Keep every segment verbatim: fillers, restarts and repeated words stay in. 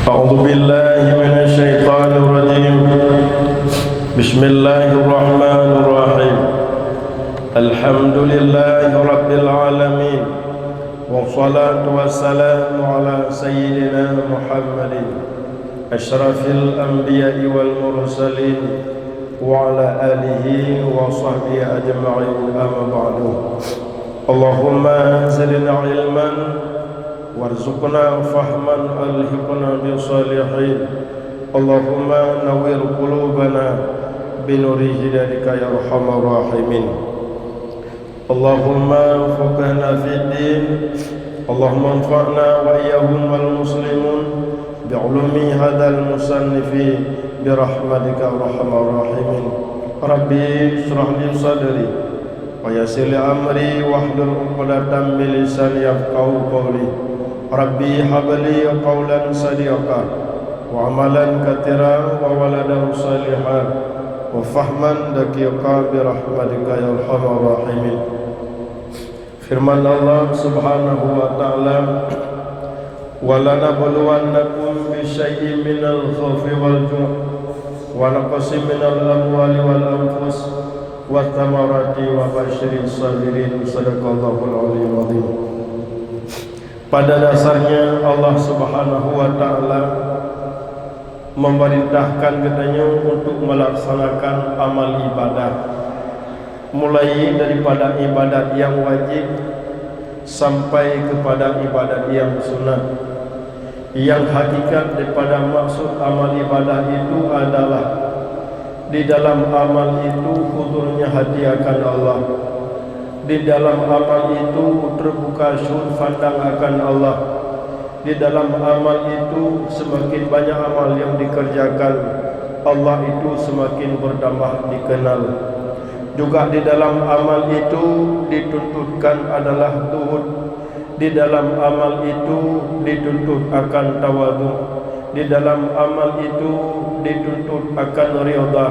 أعوذ بالله من الشيطان الرجيم. بسم الله الرحمن الرحيم. الحمد لله رب العالمين. والصلاة والسلام على سيدنا محمد أشرف الأنبياء والمرسلين وعلى آله وصحبه أجمعين، أما بعد. اللهم زدنا علما وارزقنا فهما ألحقنا بالصالحين. اللهم نور قلوبنا بنور هدايتك يا أرحم الراحمين. اللهم فقهنا في الدين. اللهم انفعنا وإياهم والمسلمين بعلوم هذا المصنف برحمتك يا أرحم الراحمين. ربي اشرح لي صدري ويسر لي أمري واحلل عقدة من لساني يفقهوا قولي. ربي هب لي قولا صديقا وعملا كثيرا وولدا صالحا وفهما دقيقا برحمتك يا أرحم الراحمين. Firman Allah Subhanahu wa Ta'ala, "Wa lanabluwannakum bisyai'in minal khaufi wal ju', wa naqsin minal amwali wal anfus, wa tsamarati, wa basyiris sabirin." Sadaqallahul Aliyul Azim. Pada dasarnya, Allah Subhanahu wa Ta'ala memerintahkan geutanyoe untuk melaksanakan amal ibadah, mulai daripada ibadat nyang wajib sampai kepada ibadat nyang sunat. Nyang hakikat daripada maksud amal ibadah itu adalah di dalam amal itu hudurnya hati akan Allah. Di dalam amal itu terbuka sudut pandang akan Allah. Di dalam amal itu semakin banyak amal yang dikerjakan, Allah itu semakin bertambah dikenal. Juga di dalam amal itu dituntutkan adalah zuhud. Di dalam amal itu dituntut akan tawadhu. Di dalam amal itu dituntut akan ridha.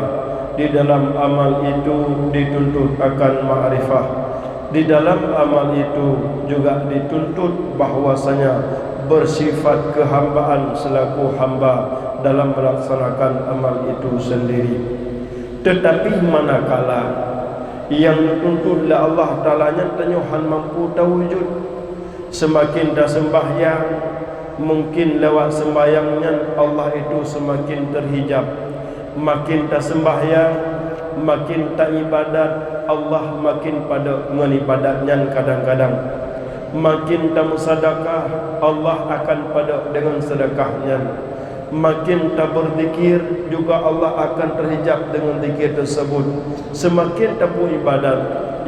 Di dalam amal itu dituntut akan makrifah. Di dalam amal itu juga dituntut bahwasanya bersifat kehambaan selaku hamba dalam melaksanakan amal itu sendiri. Tetapi manakala nyang dituntut lé Allah Ta'ala nyan tanyoe han mampu tawujud, semakin taseumbahyang, mungkin lewat seumbahyang nyan Allah itu semakin terhijab. Makin taseumbahyang, makin taibadat, Allah makin padub ngon ibadat nyan kadang-kadang. Makin tameusadakah, Allah akan padub deungon sedekah nyan. Makin tabeuzikir, juga Allah akan terhijab deungon zikir tersebut. Semakin tapeuibadat,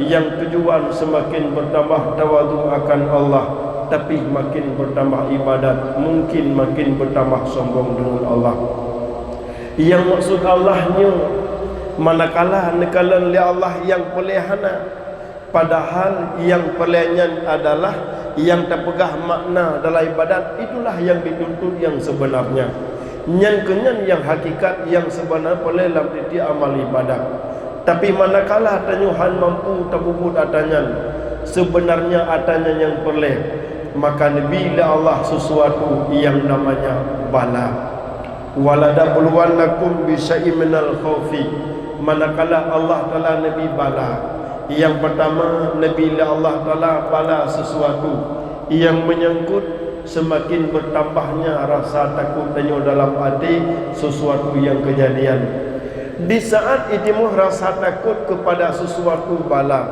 nyang tujuan semakin bertambah tawadhu akan Allah, tapi makin bertambah ibadat, mungkin makin bertambah sombong deungon Allah. Nyang maksud Allah nyoe, manakala neukalon lé Allah nyang peureulée hana, padahal nyang peureulée nyan adalah nyang tapeugah makna dalam ibadat, itulah nyang dituntut nyang sebenarnya. Nyan keuh nyan nyang hakikat nyang seubeunar peureulée lam tieb-tieb amal ibadat. Tapi manakala tanyoe han mampu tapeubuet atra nyan, sebenarnya atra nyan nyang peureulée, maka neubi lé Allah sesuatu nyang namanya bala. "Wa lanabluwannakum bisyai'in minal khaufi." Manakala Allah Ta'ala neubi bala, nyang peurtama neubi lé Allah Ta'ala bala sesuatu nyang meunyangkut semakin bertambahnya rasa takot tanyoe dalam até sesuatu nyang keujadian. Di saat jitimoh rasa takot keupada sesuatu bala,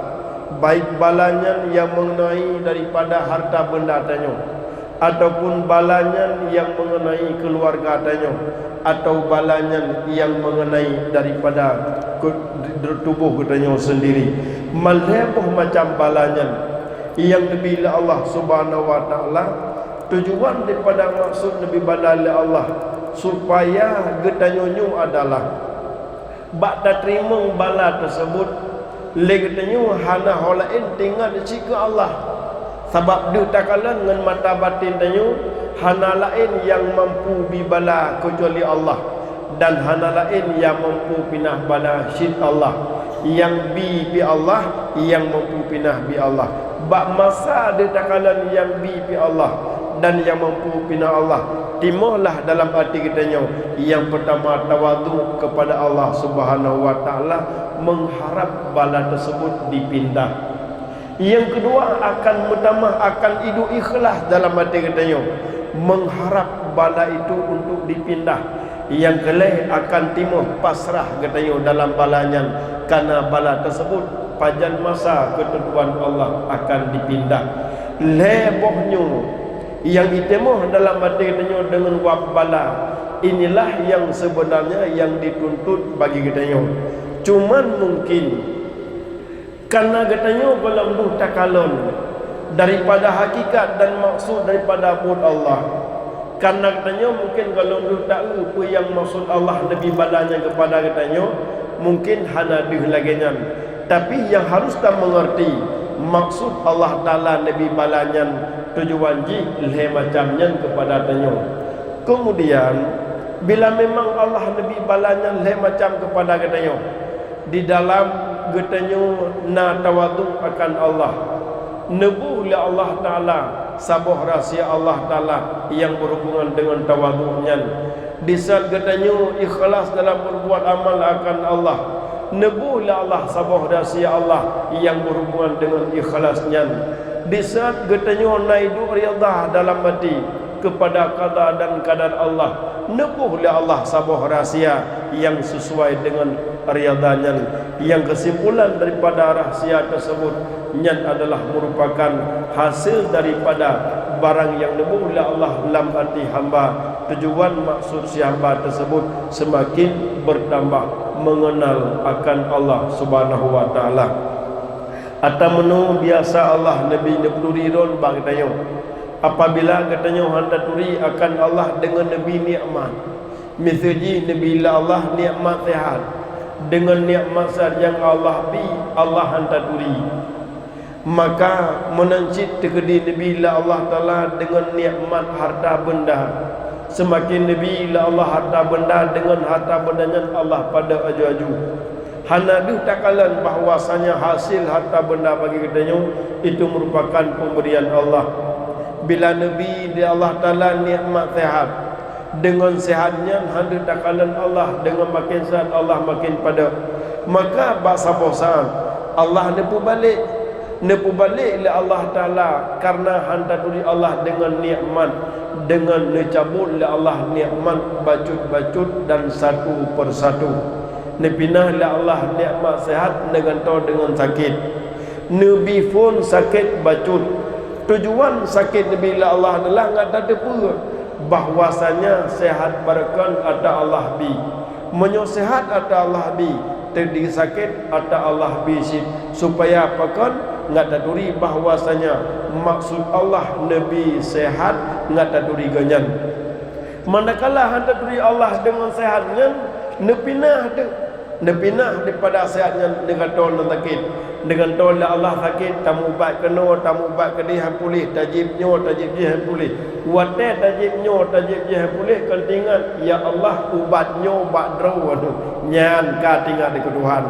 baik bala nyan nyang meungeunai daripada harta beunda tanyoe, ataupun bala nyan nyang meungeunai keuluwarga tanyoe, atawa bala nyan nyang meungeunai daripada keu-, tuboh geutanyoe seundiri. Malhée boh macam bala nyan nyang neubi lé Allah Subhanahu wa Ta'ala, tujuan daripada maksud neubi bala lé Allah, supaya geutanyoe nyoe adalah bak tateurimong bala teuseubut, lé geutanyoe hana ho laén teuingat cit keu Allah. Sabab deuh takalon ngon mata baten tanyoe, hana laén nyang mampu bi bala keucuali Allah, dan hana laén nyang mampu pinah bala cit Allah. Nyang bi pih Allah, nyang mampu pinah pih Allah. Bak masa deuh takalon nyang bi pih Allah dan nyang mampu pinah Allah, Timohlah dalam até geutanyoe, nyang peutama tawadhu kepada Allah Subhanahu wa Ta'ala, mengharap bala tersebut dipindah. Nyang keudua akan meutamah akan idup ikhlas dalam até geutanyoe, mengharap bala itu untuk dipindah. Nyang keulhèe akan timoh pasrah geutanyoe dalam bala nyan, karena bala tersebut pajan masa keuteuntuan Allah akan dipindah. Lhèe boh nyoe nyang itimoh dalam até geutanyoe deungon wab bala, inilah nyang seubeunarnya nyang dituntut bagi geutanyoe. Cuman mungkin karena geutanyoe gohlom deuh takalon daripada hakikat dan maksud daripada buet Allah. Karena geutanyoe mungkin gohlom deuh taeu peue nyang maksud Allah neubi bala nyan keupada geutanyoe, mungkin hana deuh lagèe nyan. Tapi nyang harus tameungeurti, maksud Allah Ta'ala neubi bala nyan tujuan jih lhèe macam nyan keupada tanyoe. Keumudian, bila memang Allah neubi bala nyan lhèe macam keupada geutanyoe, di dalam geutanyoe na tawadhu akan Allah. Neuboh lé Allah Ta'ala saboh rahsia Allah Ta'ala nyang beuhubungan deungon tawadhu nyan. Di saat geutanyoe ikhlas dalam peubuet amal akan Allah, neuboh lé Allah saboh rahsia Allah nyang beuhubungan deungon ikhlas nyan. Di saat geutanyoe na idup ridha dalam até, keupada qada dan qadar Allah, neuboh lé Allah saboh rahsia nyang sisuai deungon ridha nyan, nyang keusimpulan daripada rahsia teuseubut nyan adalah meurupakan hasé daripada barang nyang neuboh lé Allah lam até hamba. Tujuan maksud si hamba teuseubut seumaken beurtambah meungeunal akan Allah Subhanahu wa Ta'ala. Ata meunoe biasa Allah neubi neupeuturi droe bak geutanyoe. Apabila geutanyoe hana taturi akan Allah deungon neubi nikmat, miseue jih neubi lé Allah nikmat seuhat, deungon nikmat seuhat nyang Allah bi, Allah hana taturi, maka meunan cit teukeudi neubi lé Allah Ta'ala deungon nikmat harta beunda. Seumaken neubi lé Allah harta beunda, deungon harta beunda nyan Allah padub aju-aju. Hana deuh takalon bahwasanya hasil harta beunda bagi geutanyoe itu meurupakan peumbrian Allah. Bila neubi lé Allah Ta'ala nikmat seuhat, deungon seuhat nyan hana deuh takalon Allah, deungon maken seuhat Allah maken padub, maka bak saboh saat Allah neupeubalek. Neupeubalek lé Allah Ta'ala karena hana taturi Allah deungon nikmat, deungon neucabot lé Allah nikmat bacut-bacut dan satu persatu. Neupinah lé Allah nikmat seuhat neugantoe deungon sakét. Neubi phon sakét bacut. Tujuan sakét neubi lé Allah adalah ngat tateupeue bahwasanya seuhat barokon ata Allah bi. Meunyoe seuhat ata Allah bi, teudi sakét ata Allah bi cit, supaya pakon ngat taturi bahwasanya maksud Allah neubi seuhat ngat taturi Gobnyan. Manakala hana taturi Allah deungon seuhat nyan, neupinah teuh. Neupinah daripada seuhat nyan neugantoe lam sakét. Neugantoe lé Allah sakét, tamubat keunoe, tamubat keudeh han puléh, tajieb nyoe, tajieb jih han puléh. Watée tajieb nyoe, tajieb jih han puléh, kon teuingat, "Ya Allah, ubat nyoe bak droe nyoe." Nyan ka teuingat dikeue Tuhan.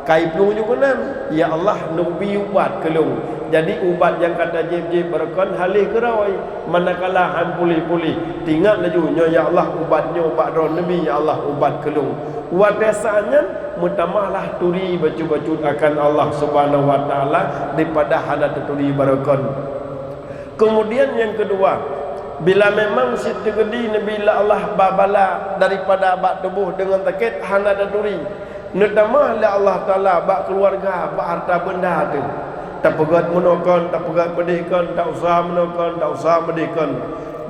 Kai plueng ju keunan, "Ya Allah, neubi ubat keu lôn." Jadi ubat nyang ka tajieb-jieb barokon haleh keurôi, manakala han puléh-puléh. Teuingat laju nyoe, "Ya Allah, ubat nyoe bak droe neubi, ya Allah, ubat keu lôn." Watée saát nyan meutamahlah turi bacut-bacut akan Allah Subhanahu wa Ta'ala daripada hana taturi barokon. Keumudian nyang keudua, bila memang cit teukeudi neubi lé Allah babala daripada bak tuboh deungon sakét hana taturi, neutamah lé Allah Ta'ala bak keuluwarga, bak harta beunda teuh. Tapeugét meunoe kon, tapeugét meudeh kon, ta-useuha meunoe kon, ta-useuha meudeh kon.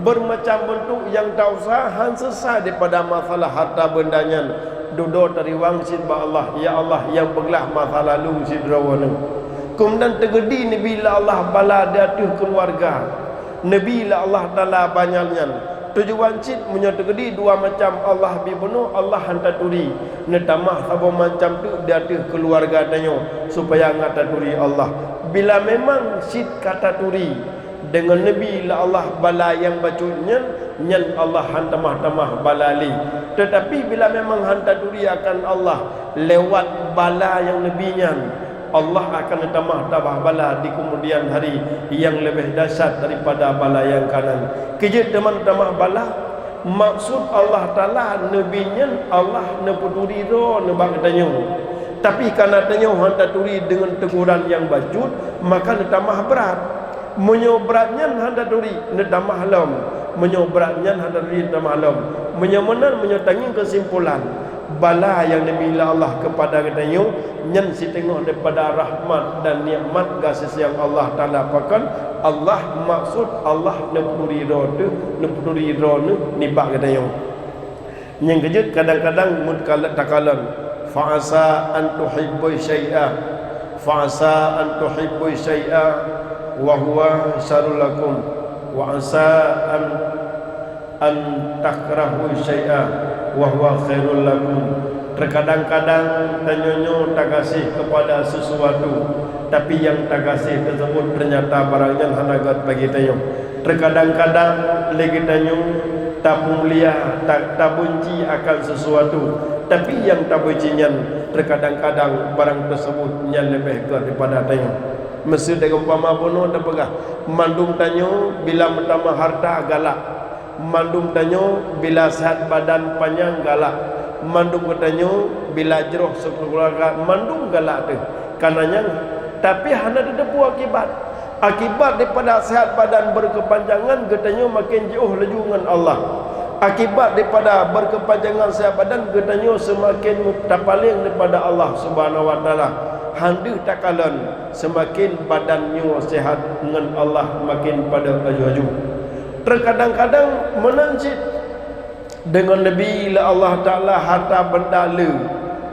Beureumacam beuntuk nyang ta-useuha han seusai daripada masalah harta beunda nyan. Dudoe tariwang cit bak Allah, "Ya Allah, nyang peuglah masa lalu sidroe nyoe." Keumudian teukeudi neubi lé Allah bala di ateueh keuluwarga. Neubi lé Allah Ta'ala banyal nyan. Tujuan cit meunyoe teukeudi dua macam Allah bi bunoe, Allah han taturi. Neutamah saboh macam teuk di ateueh keuluwarga tanyoe, supaya ngat taturi Allah. Bila memang cit ka taturi, deungon neubi lé Allah bala nyang bacut nyan, nyan Allah han tamah-tamah bala lé. Teutapi bila memang han taturi akan Allah lewat bala nyang neubi nyan, Allah akan neutamah-tamah bala di keumudian hari nyang leubeh dahsyat daripada bala nyang ka nan. Keujeuet teuma neutamah bala, Maksud Allah Taala neubi nyan Allah neupeuturi droe nibak geutanyoe. Tapi kareuna tanyoe hana taturi deungon teguran nyang bacut, maka neutamah brat. Meunyoe brat nyan hana taturi, neutamah lom. Meunyoe brat nyan hana taturi, neutamah lom. Meunyoe meunan, meunyoe tangieng keusimpulan, bala nyang neubi lé Allah keupada geutanyoe nyan siteungoh daripada rahmat dan nikmat gaséh sayang Allah Taala. Pakon Allah, maksud Allah neupeuturi droe teuh, neupeuturi droeneuh nibak geutanyoe. Nyang keujeuet kadang-kadang meukalat takalon, "Fa asa an tuhibbu syai'a, fa asa an tuhibbu syai'a wa huwa syarrul lakum, wa asa an an takrahu syai'a wa huwa khairul lakum." Terkadang-kadang tanyoe nyoe tagaséh kepada sesuatu, tapi nyang tagaséh tersebut ternyata barang nyan hana gét bagi tanyoe. Terkadang-kadang lé geutanyoe tapeumulia, ta-, tabeunci akan sesuatu, tapi nyang tabeunci nyan terkadang-kadang barang tersebut nyan leubeh gét daripada tanyoe. Meuseu umpama bunoe tapeugah, mandum tanyoe bila meutamah harta galak, mandum tanyoe bila seuhat badan panyang galak, mandum geutanyoe bila jroh seukeuluwarga mandum galak teuh. Kareuna nyan, tapi hana tateupeue akibat. Akibat daripada seuhat badan beukeupanjangan, geutanyoe maken jiôh laju ngon Allah. Akibat daripada beukeupanjangan seuhat badan, geutanyoe seumaken tapaleng daripada Allah Subhanahu wa Taala. Han deuh takalon, seumaken badan nyoe seuhat ngon Allah maken padub aju-aju. Terkadang-kadang meunan cit deungon neubi lé Allah Taala harta beunda le,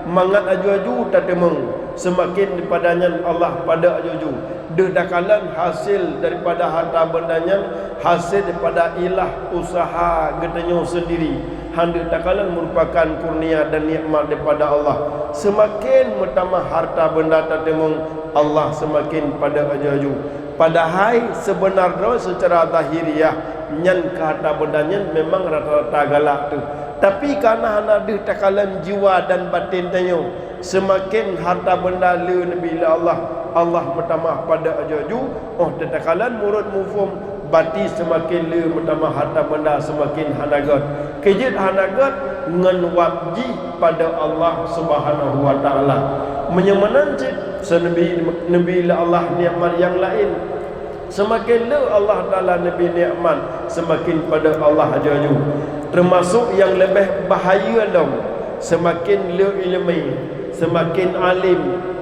mangat aju-aju tateumeung, seumaken daripada nyan Allah padub aju-aju. Deuh takalon hasé daripada harta beunda nyan, hasé daripada ilah useuha geutanyoe seundiri. Han deuh takalon meurupakan kurnia dan nikmat daripada Allah. Seumaken meutamah harta beunda tateumeung, Allah seumaken padub aju-aju. Padahai seubeuna droe seucara zahiriah nyan keu harta beunda nyan memang rata-rata galak teuh. Tapi kareuna hana deuh takalon jiwa dan baten tanyoe, seumaken harta beunda le neubi lé Allah, Allah meutamah padub aju-aju. Óh teuh takalon meunurot muphom, bati seumaken le meutamah harta beunda seumaken hana gét. Keujeuet hana gét ngon wab jih padub Allah Subhanahu wa Taala. Meunyoe meunan cit, seuneubi neubi lé Allah nikmat nyang laén. Seumaken le Allah Taala neubi nikmat, seumaken padub Allah aju-aju. Teumasok nyang leubeh bahaya lom, seumaken le iéleumé, seumaken além.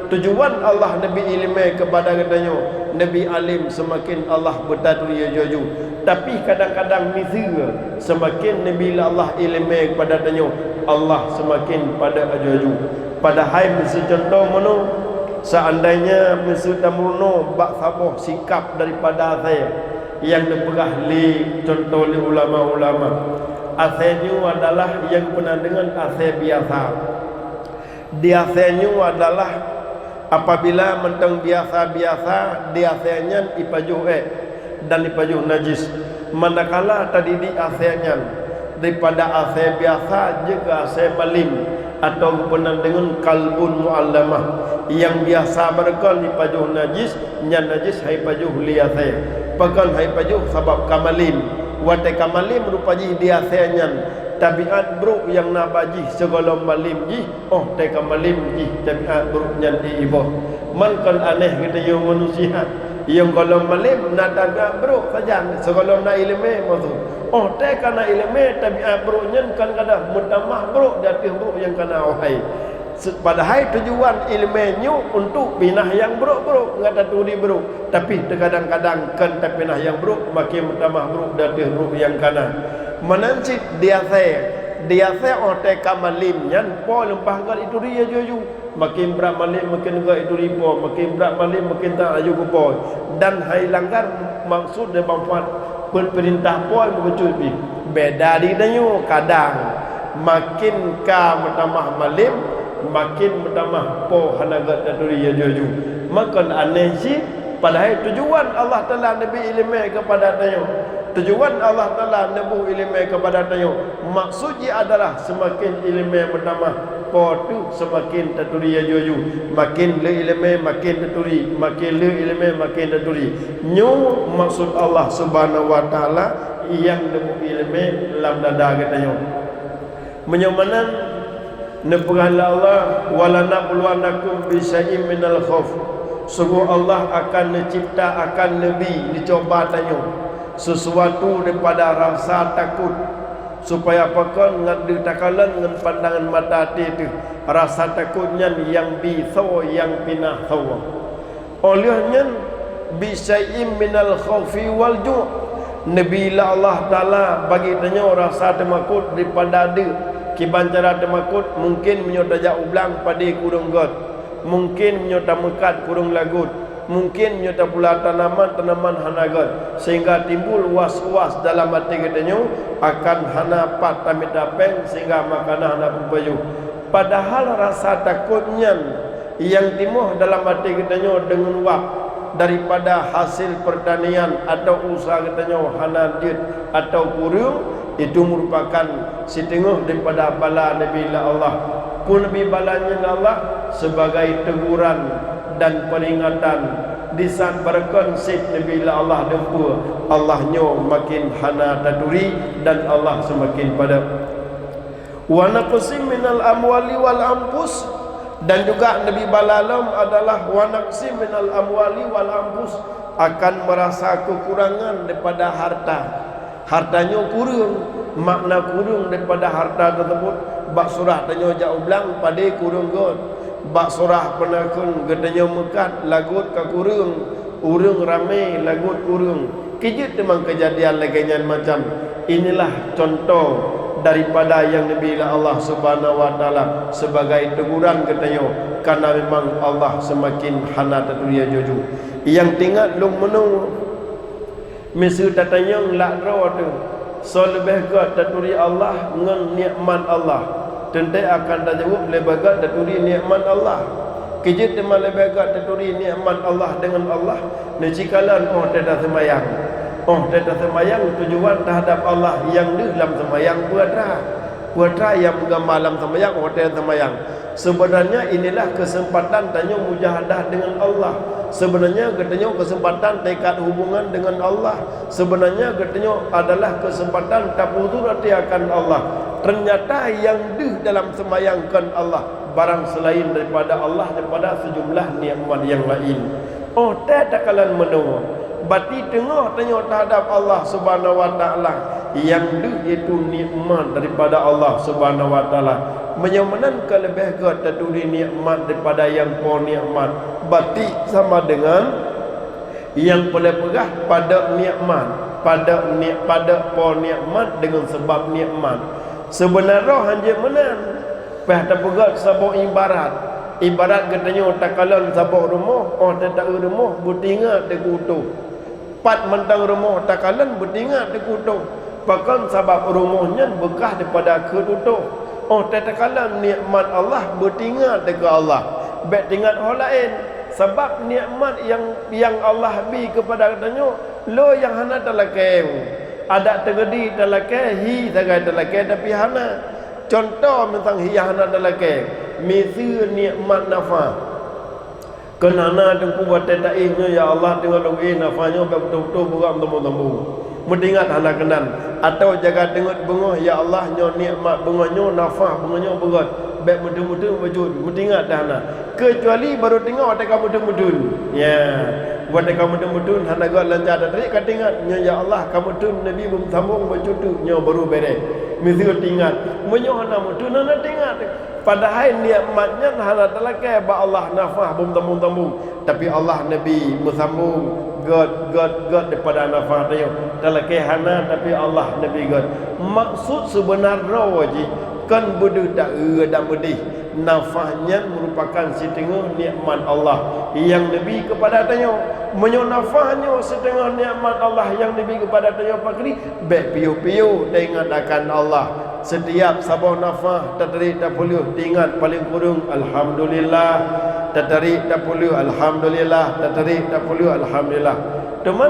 Tujuan Allah neubi iéleumé keupada geutanyoe, neubi além seumaken Allah beutaturi aju-aju. Tapi kadang-kadang miseue, seumaken neubi lé Allah iéleumé keupada tanyoe, Allah seumaken padub aju-aju. Padahai meuseu cuntoh meunoe, seandainya meuseu tameurunoe bak saboh sikap daripada asèe nyang neupeugah lé cuntoh lé ulama-ulama, asèe nyoe adalah nyang peunan deungon asèe biasa. Di asèe nyoe adalah apabila mantong biasa-biasa, di asèe nyan ipajoh ék dan ipajoh najis. Manakala tadidik asèe nyan daripada asèe biasa jeuet keu asèe malém, atawa geupeunan deungon kalbun muallamah, nyang biasa barokon ipajoh najis, nyan najis hai pajoh lé asèe. Pakon hai pajoh? Sabab ka malém. Watèe ka malém rupa jih di asèe nyan, tabiat brok nyang na bak jih sigohlom malém jih, óh tée ka malém jih tabiat brok nyan jiboh. Man kon aneh geutanyoe manusia, nyang gohlom malém na tabiat brok sajan, sigohlom na iéleumé maksud. Óh tée ka na iéleumé, tabiat brok nyan kon gadôh meutamah brok di ateueh brok nyang ka na, wahai. Se-, padahai tujuan iéleumé nyoe untuk pinah nyang brok-brok, ngat taturi brok. Tapi teukadang-kadang kon tapinah nyang brok, makin meutamah brok di ateueh brok nyang ka na. Meunan cit di asèe, di asèe óh tée ka malém nyan, po leumpah gét ituri laju-laju. Makin brat malém, makin gét ituri po, makin brat malém, makin that laju keu po. Dan hai langgar maksud dan manfaat pe-, peurintah po meukeusut pih. Beda di geutanyoe, kadang makin ka meutamah malém, makin meutamah po hana gét taturi laju-laju. Makon aneh cit, padahai tujuan Allah Taala neubi iéleumé keupada tanyoe. Tujuan Allah Taala neuboh iéleumé keupada tanyoe, maksud jih adalah seumaken iéleumé meutamah, po teuh seumaken taturi laju-laju. Maken le iéleumé, maken taturi, maken le iéleumé, maken taturi. Nyoe maksud Allah Subhanahu wa Taala nyang neubri iéleumé lam dada geutanyoe. Meunyoe meunan, neupeugah lé Allah, "Wa lanabluwannakum bi syai'im minal khauf." Sunggoh Allah akan neucebta, akan neubi, neucuba tanyoe sesuatu daripada rasa takot, supaya pakon ngat deuh takalon ngon pandangan mata até teuh, rasa takot nyan nyang bi soe, nyang pinah soe. Óh lheueh nyan, "Bi syai'im minal khaufi wal ju'." Neubi lé Allah Taala bagi tanyoe rasa teumakot daripada deuk. Kiban cara teumakot, mungken meunyoe tajak u blang padé kureueng göt, mungken meunyoe tameukat kureueng lagot, mungken meunyoe tapula tanaman, tanaman hana göt, sehingga timbul was-was dalam até geutanyoe akan hana pat tamita péng sehingga makanan hana peupajoh. Padahal rasa takot nyan nyang timoh dalam até geutanyoe deungon wab daripada hasil peurtanian atawa useuha geutanyoe hana jeuet atawa kureueng, itu meurupakan siteungoh daripada bala neubi lé Allah. Peue neubi bala nyan lé Allah? Sibagai teguran dan peuringatan. Disaat barokon sép neubi lé Allah dumpeue, Allah nyoe makin hana taturi dan Allah seumaken padeb. "Wa naqsim minal amwali wal anfus," dan juga neubi bala lom adalah "wa naqsim minal amwali wal anfus," akan meurasa keukurangan daripada harta. Harta nyoe kureueng, makna kureueng daripada harta teuseubut, bak surah tanyoe jak u blang padé kureueng göt. Bak surah peunakhon geutanyoe meukat lagot ka kureueng, ureueng ramé lagot kureueng. Keujeuet teuma keujadian lagée nyan macam. Inilah cuntoh daripada nyang neubi lé Allah Subhanahu wa Taala sibagai teguran geutanyoe, kareuna memang Allah seumaken hana taturi laju-laju. Nyang teuingat lôn meunoe, miseue tatanyong lat droe teuh, soe leubeh göt taturi Allah ngon nikmat Allah? Teuntée akan tajaweueb leubeh göt taturi nikmat Allah. Keujeuet teuma leubeh göt taturi nikmat Allah deungon Allah, neucikalon óh teuh taseumayang. Óh teuh taseumayang tujuan teuhadab Allah nyang deuh lam seumayang peue atra. Peue atra nyang meugama lam seumayang óh teuh taseumayang. Seubeunanya inilah keuseumpatan tanyoe mujahadah deungon Allah. Seubeunanya geutanyoe keuseumpatan teuikat hubungan deungon Allah. Seubeunanya geutanyoe adalah keuseumpatan tapeuzurati akan Allah. Teunyata nyang deuh dalam seumayang kon Allah, barang seulaén daripada Allah daripada seujumlah nikmat nyang laén. Óh teuh takalon meunoe, bati teungoh tanyoe teuhadab Allah Subhanahu wa Taala, nyang deuh yaitu nikmat daripada Allah Subhanahu wa Taala. Meunyoe meunan ka leubeh göt taturi nikmat daripada nyang po nikmat, bati sama deungon nyang peureulée peugah padeb nikmat, padeb ni-, padeb po nikmat deungon seubab nikmat. Seubeuna roh hanjeuet meunan. Pih tapeugét saboh ibarat. Ibarat geutanyoe takalon saboh rumoh, óh teu taeu rumoh beutingat teuh keu utôh. Pat mantong rumoh takalon beutingat teuh keu utôh. Pakon sabab rumoh nyan beukah daripada kheun utôh. Óh teu takalon nikmat Allah beutingat teuh keu Allah. Bék tingat ho laén, sabab nikmat nyang, nyang Allah bi keupada geutanyoe, lo nyang hana talakée. Adak teugeudi talakée, hi sagai talakée tapi hana. Cuntoh mantong hi nyang hana talakée, miseue nikmat nafah. Keu hana teungku watée taéh nyoe, ya Allah, teungoh lôn éh nafah nyoe bék beutôi-beutôi beurot meutamong-tamong. Meutingat hana keunan, atawa jaga teungeut beungoh, ya Allah, nyoe nikmat beungoh nyoe, nafah beungoh nyoe beurot, bék meuteun-meuteun bacut, meutingat dah hana. Keucuali barô teungoh watée ka meuteun-meuteun. Ya, watée ka meuteun-meuteun hana göt lanca tatarék ka teuingat, nyoe, ya Allah, ka meuteun Nabi beumeutamong bacut teuk, nyoe barô béréh. Miseue teuingat, meunyoe hana meuteun hana teuingat. Padahai nikmat nyan hana talakée bak Allah nafah beumeutamong-tamong, tapi Allah neubi meusambong gét, gét, gét daripada nafah tanyoe. Talakée hana, tapi Allah neubi gét. Maksud seubeuna droe jih kon beudeuh taeu dan meudeh. Nafah nyan meurupakan siteungoh nikmat Allah nyang neubi keupada tanyoe. Meunyoe nafah nyoe siteungoh nikmat Allah nyang neubi keupada tanyoe, pakri, bék piôh-piôh taingat akan Allah. Sitiap saboh nafah tatarék tapeuleueh, teuingat paleng kureueng, "Alhamdulillah." Tatarék tapeuleueh, "Alhamdulillah." Tatarék tapeuleueh, "Alhamdulillah." Teuma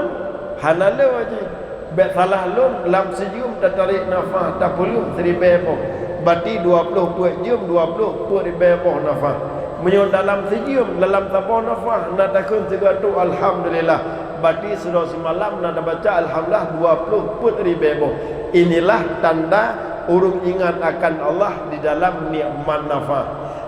hana le jih. Bék salah lom, lam sijeuem tatarék nafah tapeuleueh siribée boh. Bati dua ploh peuet jeuem, dua ploh peuet ribée boh nafah. Meunyoe dalam sijeuem, dalam saboh nafah na takheun sigoe teuk, "Alhamdulillah." Bati sidroe simalam na tabaca alhamdulillah dua ploh peuet ribée boh. Inilah tanda ureuëng ingat akan Allah di dalam nikmat nafah.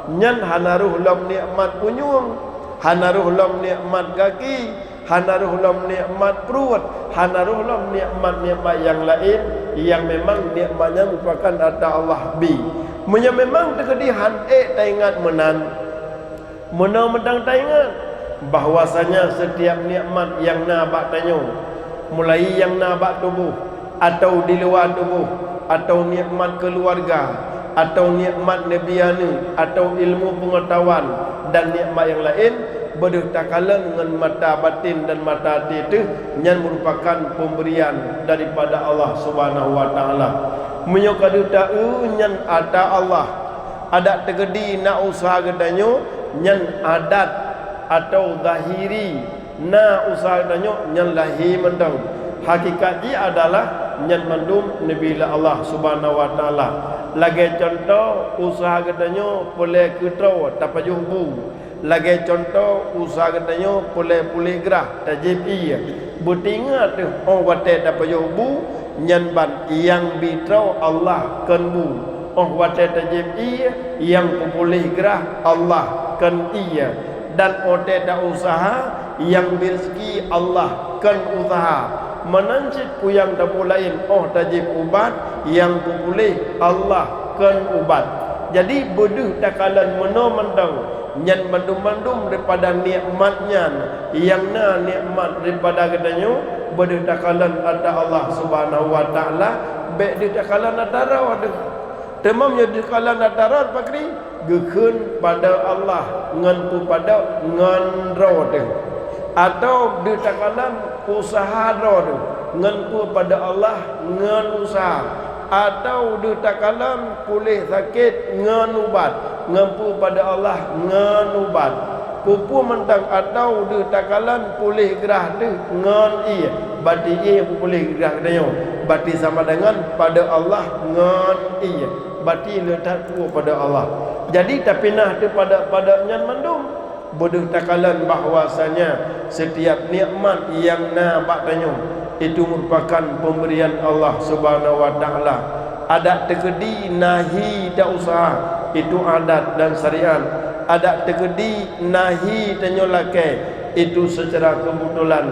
Nyan hana rhoh lom nikmat punyueng, hana rhoh lom nikmat gaki, hana rhoh lom nikmat pruet, hana rhoh lom nikmat-nikmat nyang laén nyang memang nikmat nyan meurupakan ata Allah bi. Meunyoe memang teukeudi han ék taingat meunan, meunoe mantong taingat bahwasanya setiap nikmat nyang na bak tanyoe, mulai nyang na bak tuboh, atau di luwa tuboh, atau nikmat keuluwarga, atau nikmat neubi aneuëk, atau ilmu peungeutahuan, dan nikmat nyang laén, beudeuh takalon ngon mata batin dan mata até teuh, nyan meurupakan peumberian daripada Allah Subhanahu wa Taala. Meunyoe ka deuh taeu nyan ata Allah, adak teukeudi na useuha geutanyoe, nyan adat atau zahiri, na useuha geutanyoe nyan lahé mantong. Hakikat jih adalah nyan mandum neubi lé Allah Subhanahu wa Taala. Lagée cuntoh, useuha geutanyoe peureulée keutroe tapajoh bu. Lagée cuntoh, useuha geutanyoe peureulée puléh grah tajieb ié. Beutingat teuh óh watée tapajoh bu, nyan ban nyang bi troe Allah kon bu. Óh watée tajieb ié, nyang peupuléh grah Allah kon ié. Dan óh watée ta-useuha, nyang bi reuzeuki Allah kon useuha. Meunan cit peue nyang tapeulaén óh tajieb ubat, nyang peupuléh Allah kon ubat. Jadi beudeuh takalon meunoe mantong, nyan mandum-mandum daripada nikmat nyan, nyang na nikmat daripada geutanyoe, beudeuh takalon ata Allah Subhanahu wa Taala, bék deuh takalon ata droe teuh. Teuma meunyoe deuh takalon ata droe pakri, geukheun padub Allah ngon peupadub ngon droe teuh. Atawa deuh takalon useuha droe teuh ngon peupadub Allah ngon useuha. Atawa deuh takalon puléh sakét ngon ubat ngon peupadub Allah ngon ubat. Peue-peue mantong atawa deuh takalon puléh grah teuh ngon ié, bati ié nyang peupuléh grah geutanyoe, bati sama dengan padub Allah ngon ié, bati le that peue padub Allah. Jadi tapinah teuh padub-padub nyan mandum. Beudeuh takalon bahwasanya setiap nikmat nyang na bak tanyoe itu merupakan pemberian Allah Subhanahu wa Taala. Adat teukeudi nahi ta-useuha, itu adat dan syariat. Adat teukeudi nahi tanyoe lakée, itu secara kebetulan,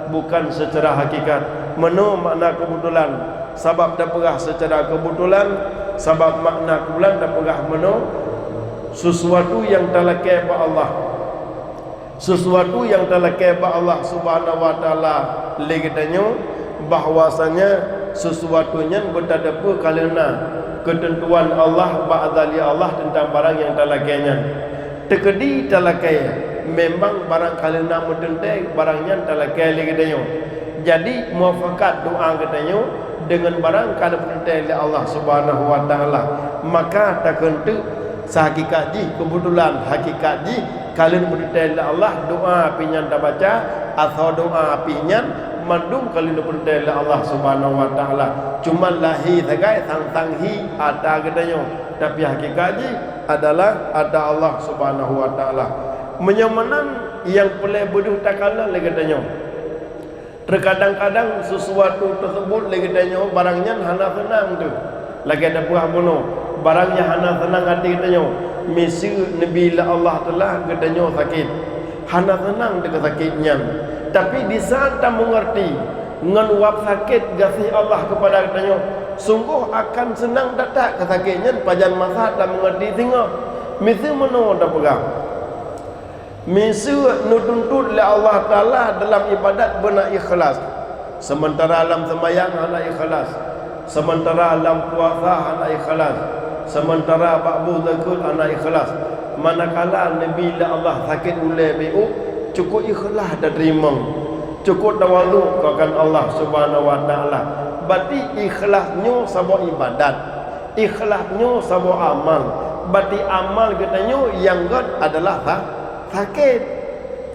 bukan secara hakikat. Meunoe makna kebetulan, sabab tapeugah secara kebetulan, sabab makna kebetulan tapeugah meunoe, sesuatu nyang talakée bak Allah. Sesuatu nyang talakée bak Allah Subhanahu wa Taala lé geutanyoe, bahwasanya sesuatu nyan beutateupeu kaleuna keuteuntuan Allah bak azali Allah teuntang barang nyang talakée nyan. Teukeudi talakée, memang barang kaleuna meuteuntée barang nyan talakée lé geutanyoe. Jadi, muafakat doa geutanyoe deungon barang ka neupeuntée lé Allah Subhanahu wa Taala, maka takheun teuk sehakikat jih, keubeutulan hakikat jih ka lheueh neupeuntée lé Allah, doa pih nyan tabaca, asoe doa pih nyan mandum ka lheueh neupeuntée lé Allah Subhanahu wa Taala. Cuma lahé sagai sang-sang hi ata geutanyoe, tapi hakikat jih adalah ata Allah Subhanahu wa Taala. Meunyoe meunan nyang peureulée beudeuh takalon lé geutanyoe. Teukadang-kadang sesuatu teuseubut lé geutanyoe barang nyan hana seunang teuh. Lagée tapeugah bunoe, barang nyang hana seunang até geutanyoe, miseue neubi lé Allah Taala geutanyoe sakét. Hana seunang teuh sakét nyan. Tapi di saat tameungeurti ngon wab sakét gaséh Allah keupada geutanyoe, sunggoh akan seunang that-that keu sakét nyan pajan masa tameungeurti singoh. Miseue meunoe tapeugah, miseue neutuntut lé Allah Taala dalam iébadat beuna ikhlas, seumeuntara lam seumayang hana ikhlas, seumeuntara lam puasa hana ikhlas, seumeuntara bak boh zakeuet hana ikhlas. Manakala neubi lé Allah sakét ulée biôh, cukôp ikhlas tateurimong, cukôp tawadhu keu akan Allah Subhanahu wa Taala. Bati ikhlas nyoe saboh iébadat. Ikhlas nyoe saboh amal, bati amal geutanyoe nyang gét adalah sa-, sakét.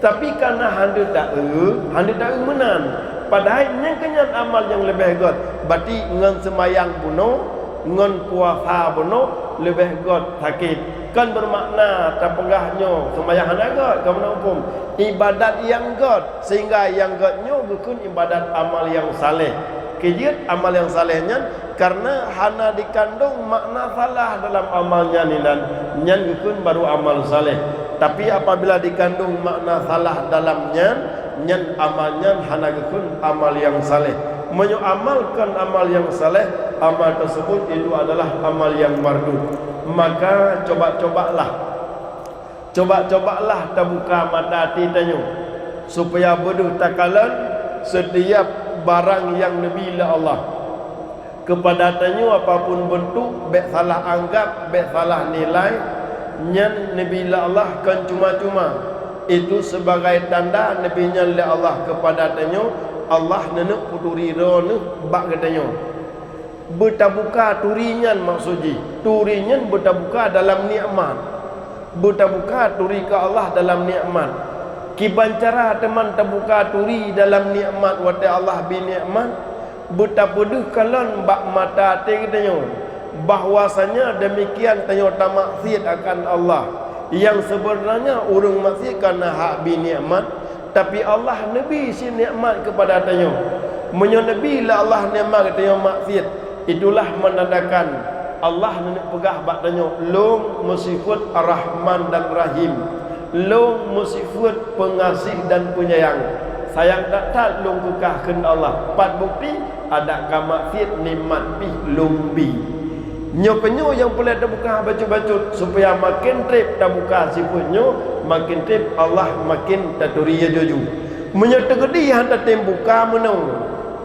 Tapi kareuna hana taeu, hana taeu meunan. Padahai nyang keunyan amal nyang leubeh gét, bati ngon seumayang bunoe, ngon puasa bunoe leubeh gét sakét. Kon beumakna tapeugah nyoe seumayang hana gét, kon meunan muphom. Ibadat nyang gét, sehingga nyang gét nyoe geukheun ibadat amal nyang saleh. Keujeuet amal nyang saleh nyan, kareuna hana dikandong makna salah dalam amal nyan inan, nyan geukheun baru amal saleh. Tapi apabila dikandong makna salah dalam nyan, nyan amal nyan hana geukheun amal nyang saleh. Meunyoe amal kon amal nyang saleh, amal tersebut itu adalah amal nyang mardud. Maka coba-cobalah, coba-cobalah tabuka mata até tanyoe, supaya beudôh takalon setiap barang nyang neubi lé Allah keupada tanyoe, apapun beuntuk, bék salah anggab, bék salah nilai, nyan neubi lé Allah kon cuma-cuma. Itu sebagai tanda neubi nyan lé Allah keupada tanyoe, Allah neuneuk peuturi droeneuh bak geutanyoe. Beutabuka turi nyan, maksud jih, turi nyan beutabuka dalam nikmat. Beutabuka turi keu Allah dalam nikmat. Kiban cara teuma tabuka turi dalam nikmat watée Allah bi nikmat? Beutapeudeuh kalon bak mata até geutanyoe bahwasanya demikian tanyoe tamaksiet akan Allah, nyang seubeunanya ureuëng maksiet ka na hak bi nikmat, tapi Allah neubi cit nikmat keupada tanyoe. Meunyoe neubi lé Allah nikmat geutanyoe maksiet, itulah meunandakan Allah neuneuk peugah bak tanyoe, "Lôn meusifeuet Rahman dan Rahim." Lôn meusifeuet peungaséh dan peunyayang. Sayang that-that lôn keu kah kheun Allah. Pat bukeuti? Adak ka maksiet nikmat pih lôn bi. Nyoe keuh nyoe nyang peureulée tabuka bacut-bacut, supaya maken treb tabuka sifeuet nyoe, maken treb Allah maken taturi laju. Meunyoe teukeudi han tatem buka meunoe,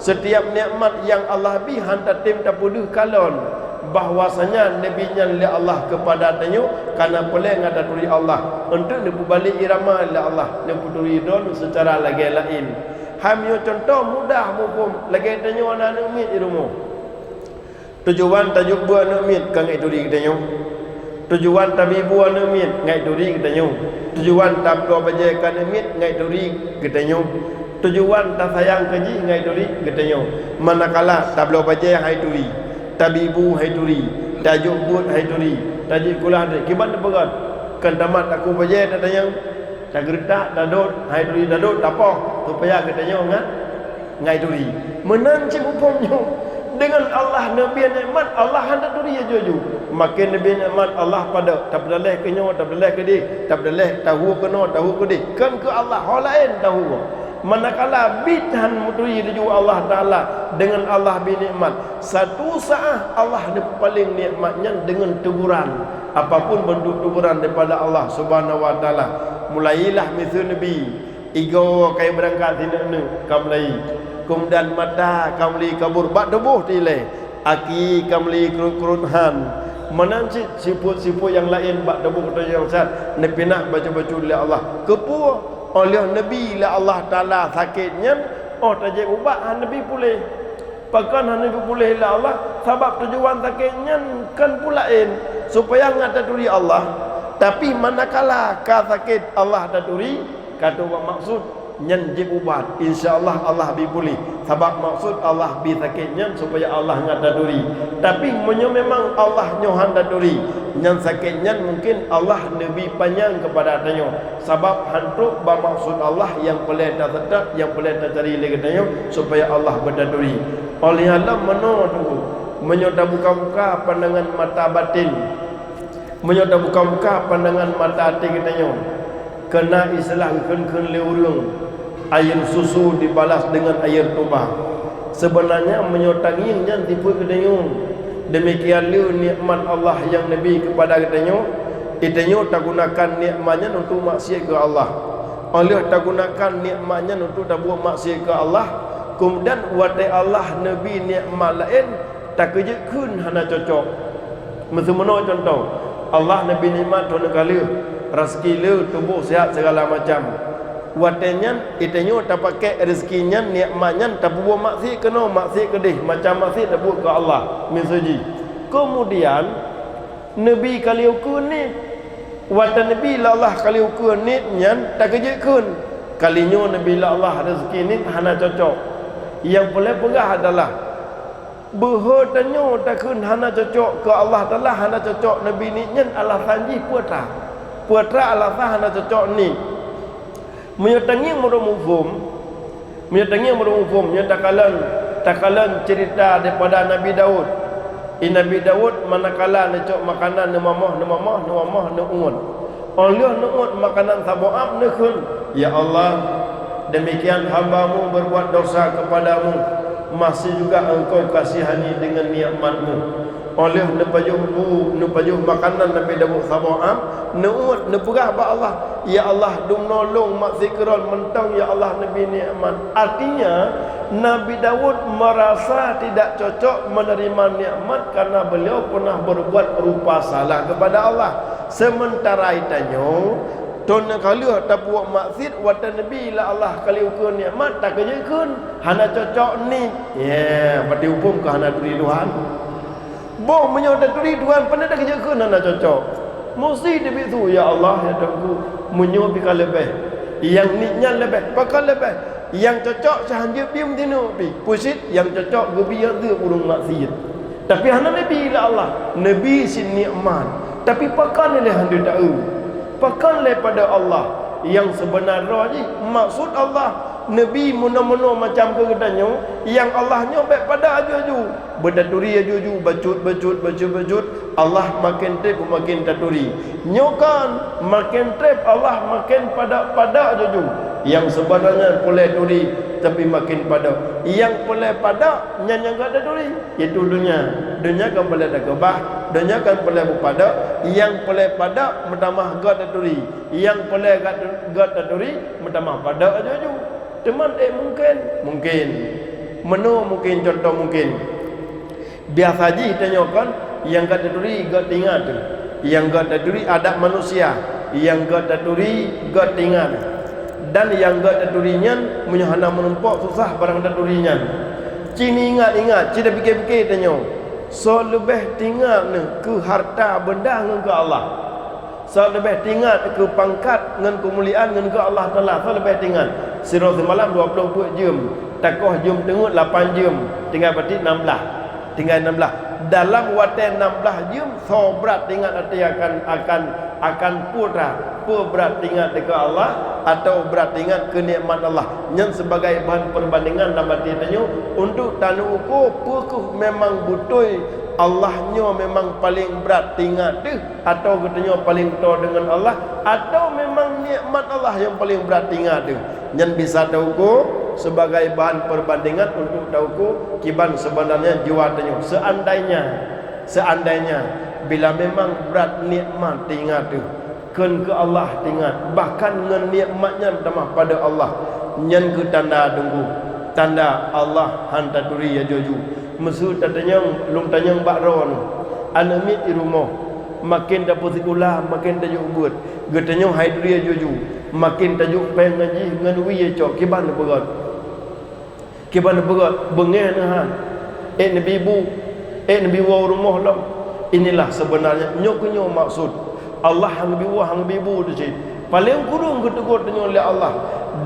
setiap nikmat nyang Allah bi han tatem tapeudeuh kalon, bahwasanya neubi nyan lé Allah keupada tanyoe ka na peureulée ngon taturi Allah, eunteuk neupeubalek irama lé Allah, neupeuturi droe seucara lagée laén. Hai meunyoe cuntoh mudah muphom, lagée tanyoe na aneuëk miet di rumoh. Tujuan tajok beuet aneuëk miet ka ngon turi geutanyoe. Tujuan tabi bu aneuëk miet ngon turi geutanyoe. Tujuan tabloe bajée keu aneuëk miet ngon turi geutanyoe. Tujuan tasayang keu jih ngon turi geutanyoe. Manakala tabloe bajée hai turi, tabi bu hai turi, tajok beuet hai turi, tajok sikula hai turi, kiban teupeugét, kon tamat takue bajée tatanyong, tageureutak, tadot, hai turi tadot, tapoh, supaya geutanyoe ngat ngon turi. Meunan cit muphom nyoe, deungon Allah neubi nikmat, Allah han taturi laju-laju. Maken neubi nikmat Allah padot, tapeudaléh keu nyoe, tapeudaléh keu deh, tapeudaléh tahu keunoe, tahu keu deh. Kon keu Allah, ho laén tahu. Manakala bit han meuturi laju Allah Taala deungon Allah bi nikmat, satu saát Allah neupeupaleng nikmat nyan deungon teguran. Apapun beuntuk teguran daripada Allah Subhanahu wa Taala, mulailah miseue neubi. Igoe kai beurangkat sineuk-neuk ka mulai, keumudian mata ka mulai kabur bak tuboh tilée, aki ka mulai keurot-keurot han. Meunan cit sifeuet-sifeuet nyang laén bak tuboh geutanyoe nyang sat neupinah bacut-bacut lé Allah. Keupeue? Óh lheueh neubi lé Allah Taala sakét nyan, óh tajép ubat han neubi puléh. Pakon hana geupuléh lé Allah? Sabab tujuan sakét nyan kon peue laén, supaya ngat taturi Allah. Tapi manakala ka sakét Allah taturi, ka teuh bak maksud nyan jeuet ubat, insya Allah, Allah bi puléh. Sabab maksud Allah bi sakét nyan supaya Allah ngat taturi. Tapi meunyoe memang Allah nyoe han taturi, nyan sakét nyan mungken Allah neubi panyang keupada tanyoe. Sabab han trok bak maksud Allah nyang peureulée taseutôt, nyang peureulée tacari lé geutanyoe, supaya Allah beutaturi. Óh lheueh nyan lom meunoe teungku, meunyoe tabuka-buka pandangan mata baten, meunyoe tabuka-buka pandangan mata até geutanyoe, keu na istilah geukheun-kheun lé ureuëng, "Air susu dibalas dengan air tuba." Seubeunanya meunyoe tangieng nyan sifeuet geutanyoe, deumikian le nikmat Allah nyang neubi keupada geutanyoe, geutanyoe tagunakan nikmat nyan untuk maksiet keu Allah. Óh lheueh tagunakan nikmat nyan untuk tabuet maksiet keu Allah, keumudian watée Allah neubi nikmat laén, takeujeuet kheun hana cocok. Meuseumeunoe cuntoh, Allah neubi nikmat thon ka lheueh, raseuki le, tuboh sehat sigala macam. Watée nyan, geutanyoe tapakék raseuki nyan, nikmat nyan, tapeubuet maksiet keunoe, maksiet keudeh, macam maksiet tabuet keu Allah, miseue jih. Keumudian, neubi ka lheueh ukeue niet. Watée neubi lé Allah ka lheueh ukeue niet nyan, takeujeuet kheun, kali nyoe neubi lé Allah raseuki niet hana cocok. Nyang peureulée peugah adalah, Beuhe tanyoe takheun hana cocok keu Allah Taala, hana cocok Nabi niet nyan alasan jih peue that? Peue that alasan hana cocok niet? Meunyoe tangieng meureueng muphom, meunyoe tangieng meureueng muphom, nyoe takalon, takalon ceurita daripada Nabi Daud. Di Nabi Daud manakala neucok makanan neumamoh, neumamoh, neumamoh, neuuet. Óh lheueh neuuet makanan saboh ap neukheun, "Ya Allah, demikian hamba-Mu berbuat dosa kepada-Mu, masih juga Engkau kasihani dengan nikmat-Mu." Óh lheueh neupajoh bu, neupajoh makanan Nabi Daud saboh ap, neuuet, neupeugah bak Allah, "Ya Allah, dumnoe lôn mak sikrol mantong, ya Allah, neubri nikmat." Artinya, Nabi Daud merasa tidak cocok menerima nikmat karena beliau pernah berbuat rupa salah kepada Allah. Sementara tanyoe, thon ka lheueh tapubuet maksiet, watée neubi lé Allah ka lheueh ukeue nikmat, takeujeuet kheun, hana cocok niet. Ya, berarti huköm keu hana turi Tuhan. Boh meunyoe taturi Tuhan, pane takeujeuet kheun hana cocok. Musti teubiet su, "Ya Allah, ya Tuhanku, meunyoe pih ka leubeh, nyang niet nyan leubeh, pakon leubeh? Nyang cocok seuhanjeuet biem tinoe pih." Peue cit nyang cocok geubi nyang teuh ureuëng maksiet. Tapi hana neubi lé Allah, neubi cit nikmat. Tapi pakon lé hana taeu? Pakon lé pada Allah? Nyang seubeuna droe jih, maksud Allah neubi meunoe-meunoe macam keu geutanyoe, nyang Allah nyoe bék pada aju-aju. Beutaturi aju-aju, bacut, bacut, bacut, bacut, Allah maken treb beumaken taturi. Nyoe kan, maken treb Allah maken pada-pada aju-aju. Nyang seubeuna nyan peureulée turi, tapi maken pada. Nyang peureulée pada, nyan nyang ka taturi, yaitu donya. Donya kan peureulée takeubah, donya kan peureulée beupada, nyang peureulée pada meutamah gét taturi, nyang peureulée gét, gét taturi meutamah pada aju-aju. Teuma ék mungken? Mungken. Meunoe mungken, cuntoh mungken. Biasa jih tanyoe kon, nyang gét taturi gét teuingat. Nyang gét taturi adat manusia, nyang gét taturi gét teuingat. Dan nyang gét taturi nyan meunyoe hana meurumpok susah barang taturi nyan. Ci ingat-ingat, ci tapike-pike tanyoe, soe leubeh teuingat neuh keu harta beunda ngon keu Allah? Soe leubeh teuingat keu pangkat ngon keumuliaan ngon keu Allah Taala? Soe leubeh teuingat? Sidroe simalam dua ploh peuet jeuem, takoh jeuem teungeut lapan jeuem, tinggai batit nam blaih. Tinggai nam blaih. Dalam watée nam blaih jeuem, soe brat teuingat até akan, akan, akan peue that? Peue brat teuingat keu Allah atau brat teuingat keu nikmat Allah? Nyan sibagai bahan peubandingan lam até tanyoe untuk taneuukur peue kheueh memang beutôi Allah nyoe memang paleng brat teuingat teuh, atau geutanyoe paleng toe deungon Allah, atau memang nikmat Allah nyang paleng brat teuingat teuh. Nyan bisa taukur sibagai bahan peubandingan untuk taukur kiban seubeunarnya jiwa tanyoe. Seandainya, seandainya bila memang brat nikmat teuingat teuh, kon keu Allah teuingat, bahkan ngon nikmat nyan tamah pada Allah, nyan keuh tanda teungku, tanda Allah han taturi aju-aju. Meuseu tatanyong, lôn tanyong bak droeneuh, aneuk miet di rumoh, maken tapeusikeula, maken tajok beuet, geutanyoe hai turi aju-aju, maken tajok péng ngon jih ngon wie cok, kiban neupeugét? Kiban neupeugét? Beungéh neuh han? Ék neubi bu? Ék neubi woe u rumoh lom? Inilah sebenarnya, nyoe keuh nyoe maksud Allah han geubi woe, han geubi bu teuh cit. Paleng kureueng geuteugôt tanyoe lé Allah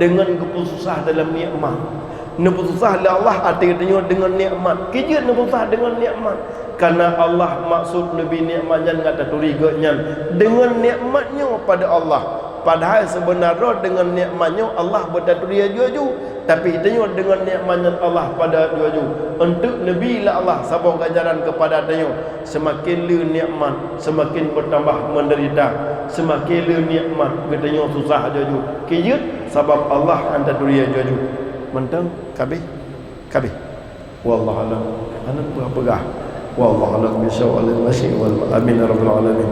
deungon geupeususah dalam nikmat. Neupeususah lé Allah até geutanyoe deungon nikmat. Keu jeuet neupeususah deungon nikmat? Karena Allah maksud neubi nikmat nyan ngat taturi geuh nyan deungon nikmat nyoe pada Allah. Padahai seubeuna droe deungon nikmat nyoe Allah beutaturi aju-aju, tapi tanyoe deungon nikmat nyan Allah pada aju-aju. Eunteuk neubi lé Allah saboh ganjaran keupada tanyoe, seumaken le nikmat, seumaken beutambah meudeurita, seumaken le nikmat geutanyoe susah aju-aju. Keu jeuet? Sabab Allah han taturi aju-aju. Mantong? Ka abéh? Ka abéh. Wallahu a'lam. Hana peugah-peugah. Wallahu a'lam bissawab. Amin ya rabbal alamin.